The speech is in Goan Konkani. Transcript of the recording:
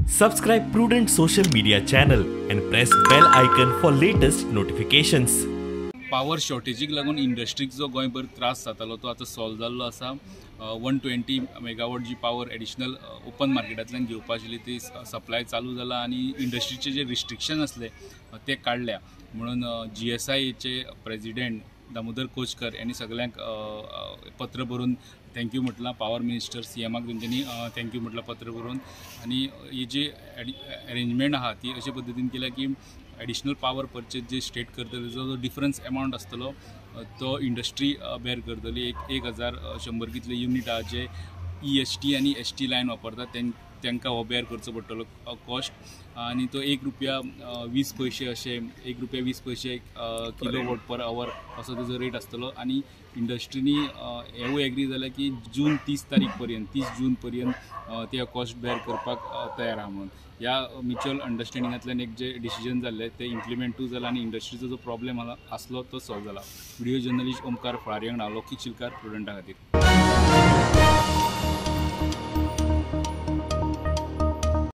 Subscribe Prudent social media channel and press bell icon for latest notifications. Power शॉर्टेजीक लागून इंडस्ट्रीक जो गोंयभर त्रास जातालो तो आतां सॉल्व जाल्लो आसा. 120 मेगावॉट जी पावर एडिशनल ओपन मार्केटांतल्यान घेवपा आशिल्ली ती सप्लाय चालू जाला आनी इंडस्ट्रीचे जे रिस्ट्रिक्शन आसले ते काडल्या. म्हणून GSIचे प्रेजिडेंट दामोदर कोचकर यांनी सगळ्यांक पत्र बरोवन thank you म्हटलां. पावर मिनिस्टर CMाक तेंच्यांनी thank you म्हटलां पत्र बरोवन. आनी ही जी अरेंजमेंट आहा ती अशे पद्दतीन केल्या की एडिशनल पावर परचेज जे स्टेट करतले तेजो जो डिफरन्स एमावंट आसतलो तो इंडस्ट्री बेर करतली. 1100 कितले युनीट आहा जे EST आनी ST line वापरतात तांकां हो बेर करचो पडटलो कॉस्ट. आनी तो 1 रुपया 20 पयशे अशे 1 रुपया 20 पयशे किलोवॉट पर our असो तेजो रेट आसतलो. आनी इंडस्ट्रीनी हेवूय एग्री जाल्या की जून 30 तारीख पर्यंत 30 जून पर्यंत ते कॉस्ट बेर करपाक तयार आहा. म्हणून ह्या म्युच्युअल अंडरस्टँडिंगांतल्यान एक जे डिसिजन जाल्लें तें इम्प्लिमेंटूय जालां आनी इंडस्ट्रीचो जो प्रॉब्लेम आसलो तो सॉल्व जाला. व्हिडिओ जर्नलिस्ट ओमकार फळारी वांगडा लौकीक शिलकार, प्रुडंटा खातीर.